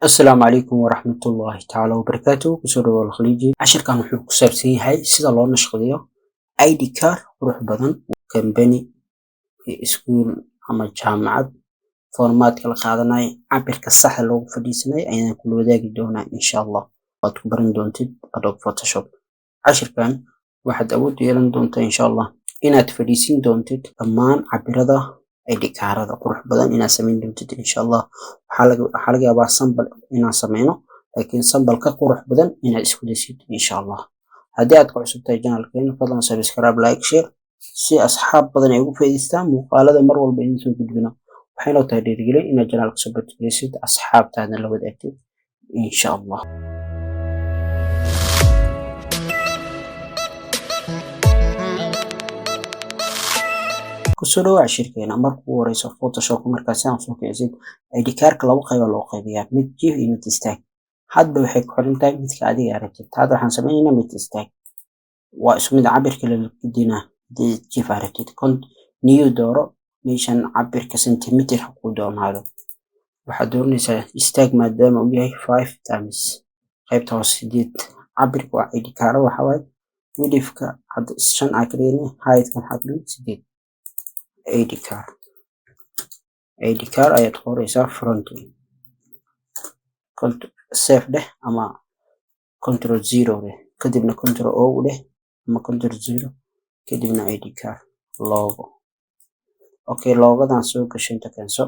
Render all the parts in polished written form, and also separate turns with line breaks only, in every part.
Asalaamu calaykum waraxmatullaahi tacaala wabarakaatu. Kusoo dhawaal Khaliiji. Cashirkan wuxuu ku saabsan yahay sida loo nashqadiyo ID card qurux badan, company, iskuul ama jaamacad, formatka la qaadanayo, cabirka saxda loogu fadhiisanayo ayaan kula wadaagi doonaa, insha Allah. Waad ku baran doontid Adobe Photoshop. Cashirkan waxaad awood u yeelan doontaa, insha Allah, inaad fadhiisin doontid dhammaan cabirada ID kaarada qurux badan inaad samayn doontid, insha Allah. Waxaa laga yaabaa sample inaan sameyno, laakiin sample ka qurux badan inaad isku daysid, insha Allah. Haddii aad ku cusub tahay channelkeena, fadlan subscribe, like, share, si asxaab badan ay ugu faa'iidaystaan muuqaalada mar walba idin soo gudbino. Waxay noo tahay dhiirigelin inaad channelka support gareysid, asxaabtaadna la wadaagtid, insha Allah. Kusoo dhawaad cashirkeena. Marka ugu horeyso, Photoshop markaa si aan soo kicisid, ID kaarka laba qayb loo qaybiyaa: mid jiif iyo mid istaag. Hadba waxay ku xiran tahay midka adiga rabtid. Hadda waxaan sameynaynaa mid istaag. Waa isku mid cabirka la gedinaa. Hadii jiif aad rabtid, new dooro. Meeshan cabirka centimeter ha kuu doonaado. Waxaad dooranaysaa istaag maadaama uu yahay 5 times qaybta hoose 8. Cabirka waa ID kaarada waxaa waaye widthka hadda 5 aa ka dhiganay, height-ka waxaa ka dhigay 8. ID card, ID card ayaad qoraysaa front. Save dheh ama Control zero dheh, kadibna Control O dheh ama Control zero, kadibna ID card logo. Okay, logodan soo gasho, inta keenso.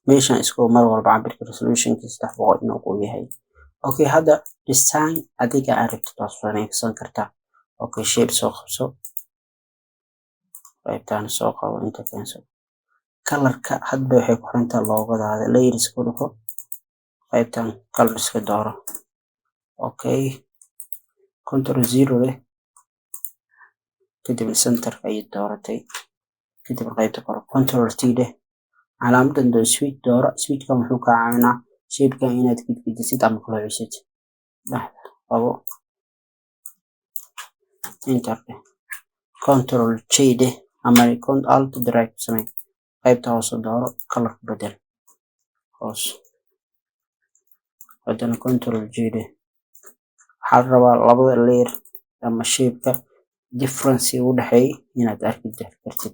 Meeshan isku mar walba cabirka resolutionka 300 inuu ku yahay. Okay, hadda design adiga aad rabtid waad samaysan kartaa. Okay, shape soo qabso, qaybtaan soo qabo, inta keenso. Colorka hadba waxay ku xiran tahay logodaada. Layers ku dhufo, qaybtan color iska dooro. Okay, Control zero leh, kadibna centerka ayay dooratay, kadib qaybta kore Control T dheh, calaamadan doo switch dooro. Switchkan wuxuu kaa caawinaa shapekan inaad gidgidisid ama qaloocisid. Dhexda qabo, enter dheh, Control J dheh ama Alt drag samee, qaybta hoose dooro, color ku bedel hoos, haddana Control J dheh. Waxaa la rabaa labada layer ama shapeka difference u dhexeeya inaad arki kartid,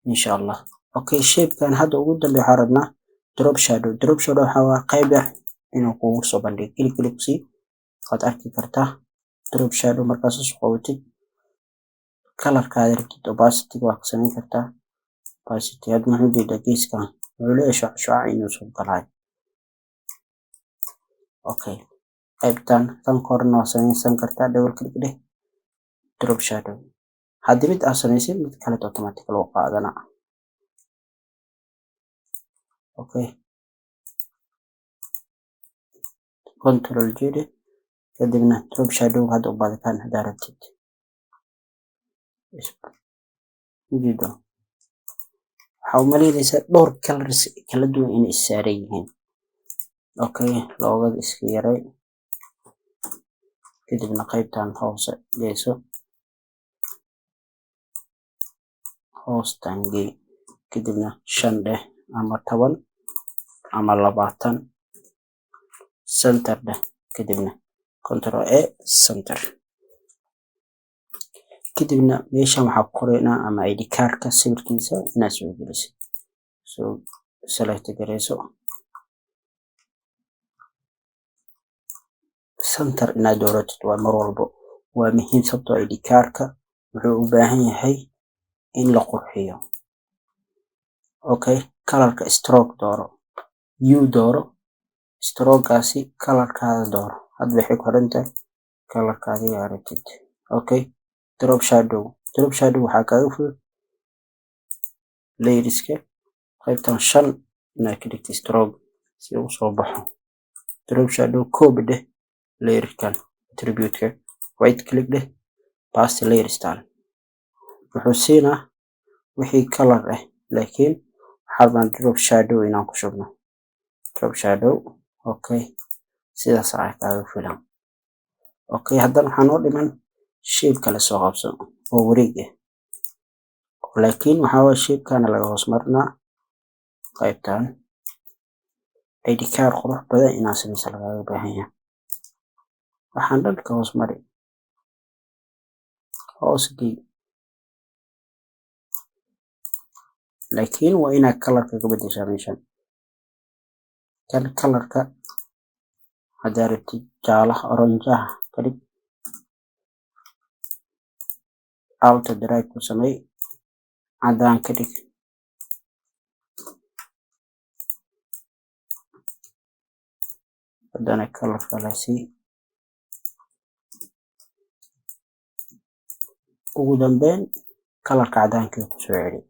insha Allah. Okay, shapekan hadda ugu dambe waxaa rabnaa drop shadow. Drop shadow waxaa waa qayb yar inuu kugu soo bandhigo. Click, click sii, waad arki kartaa drop shadow. Markaas soo qabatid, colorkaada rabtid, opacity waa ka samayn kartaa. Opacity hadda muxuu jeedaa? Geeskan wuxuu leeyahay shucac shucac inuu soo galayo. Okay, qaybtan tan korna waa samaysan kartaa. Double click dheh, drop shadow. Haddii mid aad samaysid, mid kale automatic loo qaadanaa. Okay, Control J dheh, kadibna drop shadow hadda u baaditaan haddaa rabtid. Ujeedo, waxaa u malaynaysaa dhowr colors kala duwan inay is saaran yihiin. Okay, logoda iska yaray, kadibna qaybtan hoose geyso, hoostan gey, kadibna 5 dheh ama 10 ama 20, center dheh, kadibna Control A, center. Kadibna meeshan waxaa ku qoraynaa ama ID cardka sawirkiisa inaad soo gelisid, soo select gareyso, center inaad dooratid waa mar walbo waa muhiim, sababtoo ID cardka wuxuu u baahan yahay in la qurxiyo. Okay, colorka stroke dooro, U dooro, stroke-gaasi colorkaada dooro. Hadba waxay ku xiran tahay colorka adiga rabtid. Okay, drop shadow. Drop shadow waxaa kaaga fudud layerska qaybtan 5 inaad ka dhigtid stroke si uu soo baxo. Drop shadow copy dheh, layerkan attribute-ka right click dheh, paste layer style. Wuxuu siinaa wixii color ah, laakiin waxaa rabnaa drop shadow inaan ku shubno. Drop shadow. Okay, sidaas ayaa kaaga filan. Okay, haddana waxaa noo dhiman shape kale soo qabso oo wareeg ah, laakiin waxaa waaye shapekana laga hoos marinaa qaybtan. ID card qurux badan inaad sameysa lagaaga baahan yahay. Waxaan dhan ka hoos mari, hoos gey, laakiin waa inaad colorka ka bedeshaa meeshan. Kan colorka haddaa rabtid jaalaha, oranjaha ka dhig. Alt drag ku samey, cadaan ka dhig. Haddana colorka la sii. Ugu dambeyn colorka cadaankii ku soo celi,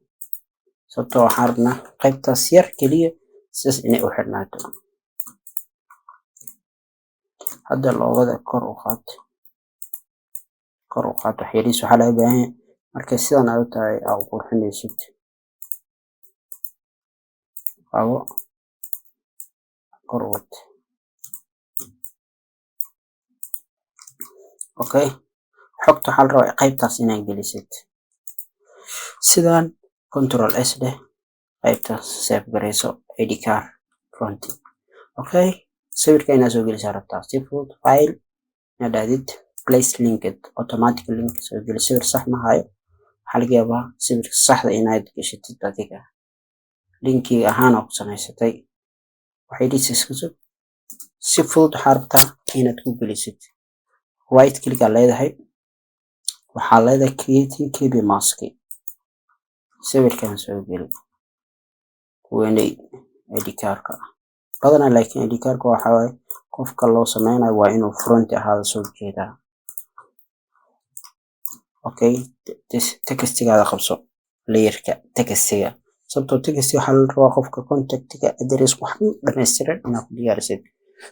sababtoo waxaan rabnaa qaybtaas yar keliya sidaas inay u xirnaato. Hadda logoda kor u qaad, kor u qaad wax yariis. Waxaa laga baahan yahay marka sidan aad u tahay aad u qurxinaysid, qabo, kor u wad. Okay, xogta waxaa la rabaa qaybtaas inaad gelisid sidaan. Control S dheh, qaybtaas save garayso, ID card front. Okay, sawirka inaad soo gelisaa rabtaa. Si fudud, file inaad dhahdid, place linked, automatic link soo geli. Sawir sax ma hayo, waxaa laga yaabaa sawirka saxda inaad gashatid adiga linkiga ahaan oo ku samaysatay. Waxay dhis iska sug. Si fudud waxaa rabtaa inaad ku gelisid, right click aa leedahay, waxaa leedahay creating clipping mask. Sawirkan soo geli, weynay ID card-ka badanaa, laakiin ID card-ka waxa waaye qofka loo sameynayo waa inuu front ahaado, soo jeedaa. Okay, textigaada qabso, layerka textiga, sababtoo textiga waxaa la rabaa qofka contactiga, address, wax dhammaystiran inaad ku diyaarisid.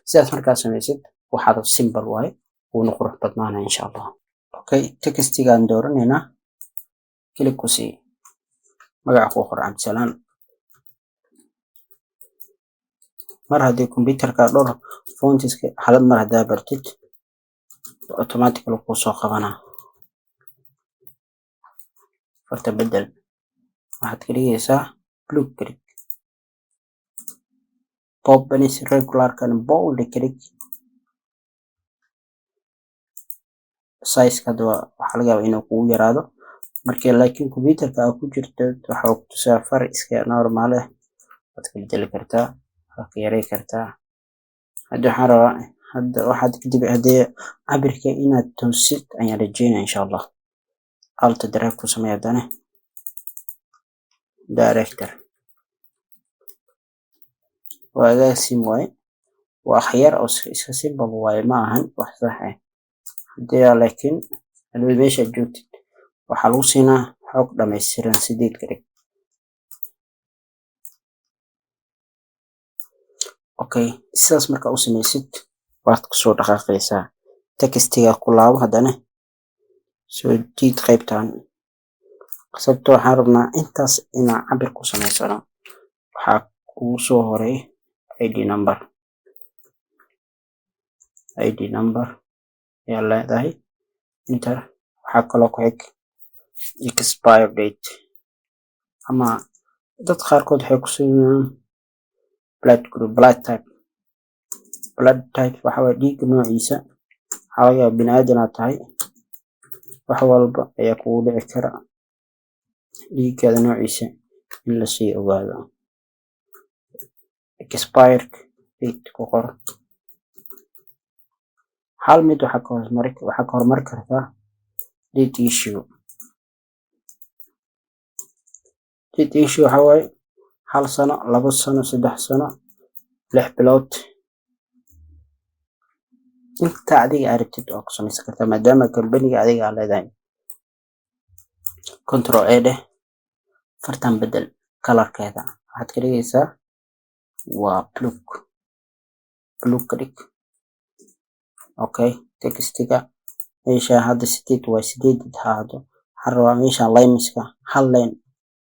Sidaas markaad samaysid, waxaad simple waaye, wuuna qurux badnaanaya insha Allah. Okay, textigaan dooranaynaa, click ku sii, magaca ku qor, Cabdisalaan. Mar haddii computerka dhowr fontiska hal mar haddaa bartid, automatically kuu soo qabanaa. Farta bedel, waxaad ka dhigaysaa blue ka dhig. Poppins regularkan bold ka dhig. Size hadda waxaa laga yaabaa inuu kugu yaraado markii, laakiin computerka aad ku jirto waxa ku tusaa far iska normal ah. Waad ka bedeli kartaa, waad ka yarey kartaa. Hadda waxaan rabaa, hadda waxaad kadib haddii cabirka inaad toosid ayaan rajeynaya insha Allah. Alt drag ku samee, haddana director waa agaasim waaye. Waa wax yar oo iska simple waaye, ma ahan wax sax ah hadii, laakiin hadii meesha aad joogtid waxaa lagu siinaa xog dhammaystiran. 8 ka dhig. Okay, sidaas markaa u samaysid, waad kusoo dhaqaaqaysaa, textiga ku laabo, haddana soo jiid qaybtan, sababtoo waxaan rabnaa intaas inaan cabir ku samaysano. Waxaa kugu soo horay ID number. ID number ayaa leedahay, enter. Waxaa kaloo ku xig expire date, ama dad qaarkood waxay ku siinayaan blood group, blood type. Blood type waxa waaye dhiigga noociisa. Waxaa laga yaabaa bini aadan aad tahay, wax walba ayaa kugu dhici kara. Dhiiggaada noociisa in lasii ogaado, expire date ku qor. Hal mid waxaa ka hormari kartaa date issue. Date issue waxaa waaye 1 sano, 2 sano, 3 sano, 6 bilood, inta adiga aad rabtid waa ku samaysan kartaa, maadaama kambaniga adiga aad leedahay. Control A dheh, fartan bedel colorkeeda, waxaad ka dhigaysaa waa blue, blue ka dhig. Okay, textiga meesha hadda 8 waa, 8 haado. Waxaan rabaa meesha laymiska hal line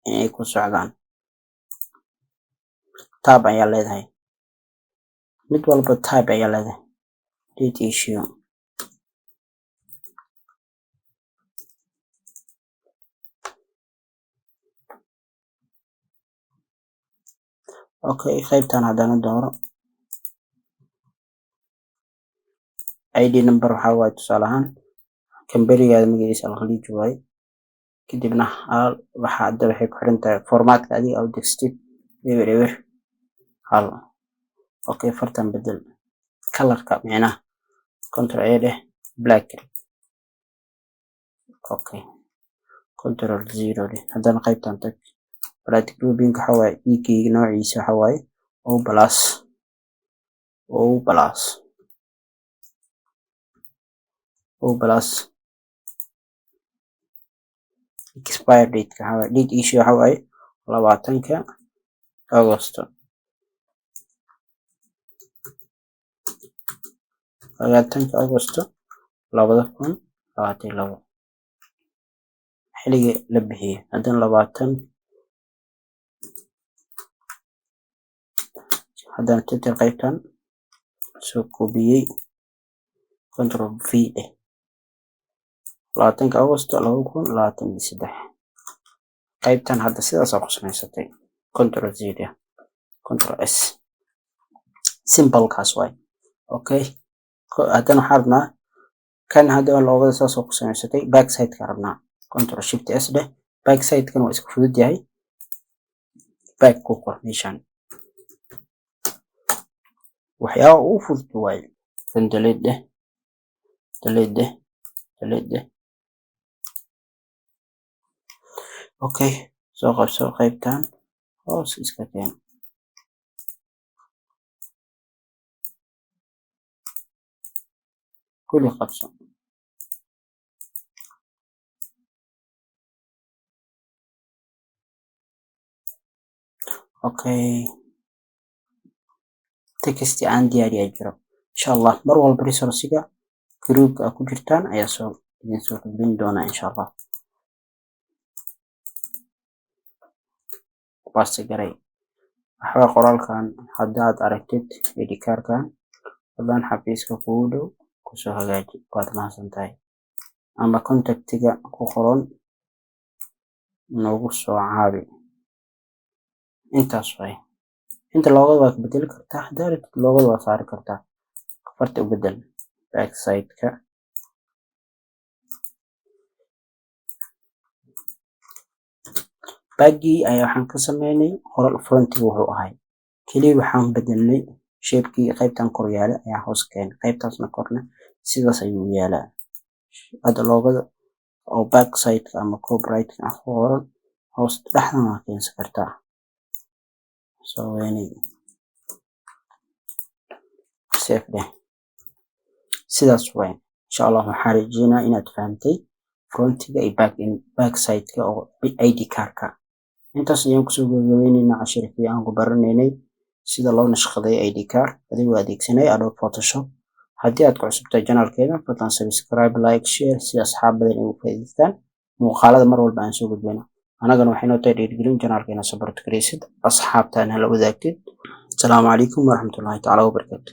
inay ku socdaan. Tab ayaa leedahay, mid walba tab ayaa leedahay. Date issue. Okay, qaybtan haddana dooro. ID number waxaa waaye, tusaale ahaan, kambanigaada magaciisa Alkhaliij waaye. Kadibna hal waxa hadda waxay ku xiran tahay formatka adiga aad u degsatid, 001. Okay, fartan bedel, colorka micnaha Control A dheh, black. Okay, Control zero dheh. Haddana qaybtan tag, blood grouping waxa waaye dhiiggayga noociisa waxa waaye O plus, O plus, O plus. Expire date waxa waaye, date issue waxa waaye 20-ka Agosto, 20-ka Agosto 2022, xilligii la bixiyey. Haddana 20, haddana title qaybtan soo koobiyey, Control V dheh, 20-ka Agosto 2023. Qaybtan hadda sidaas ku samaysatay, Control Z dheh, Control S, simple kaas waay. Okay, haddana waxaan rabnaa kan hadda logoda saas oo ku samaysatay, backside ka rabnaa. Control Shift S dheh. Backside kan waa iska fudud yahay, back ku qor meeshaan, waxyaaba ugu fudud waaye kan. Delete dheh, delete dheh, delete dheh. Okay, soo qabso qaybtan, hoos iska keen. Kulli qabso. Okay, text aan diyaariyaa jiro. Insha Allah mar walba resource-iga groupka aad ku jirtaan ayaa soo idin soo gudbin doonaa, insha Allah. Paste garay. Waxba qoraalkan haddaad aragtid, ID card-kan, fadlan xafiiska kugu dhow kusoo hagaaji, waad mahadsan tahay, ama contactiga ku qoran noogu soo caawi. Intaas waay. Inta logoda waa ka bedeli kartaa haddaa rabtid, logoda waa saari kartaa, farta u bedel backside-ka. Backgii ayaa waxaan ka sameynay qoral, frontiga wuxuu ahay keliya waxaan bedelnay shapekii, qaybtan kor yaala ayaa hoos keenay, qaybtaasna korna sidaas ayuu u yaalaa. Hadda logoda oo backside-ka ama copyright-ka ah ku qoran hoos dhexdan waa keensan kartaa. Soo weynay, save dheh. Sidaas waay. Insha Allah waxaan rajeynaa inaad fahamtay frontiga iyo back in backside-ka oo ID card-ka. Intaas ayaan kusoo gabagabeyneynaa cashirkii aan ku baranaynay sida loo nashqadeeyo ID card adigoo adeegsanaya Adobe Photoshop. Haddii aad ku cusubtahay channelkeena, fadlan subscribe, like, share, si asxaab badan ay uga faa'iidaystaan muuqaalada mar walba aan soo gudbino. Anagana waxay noo tahay dhiirigelin. Channelkeena support garaysid, asxaabtaana la wadaagtid. Asalaamu calaykum waraxmatullaahi tacaala wabarakaatu.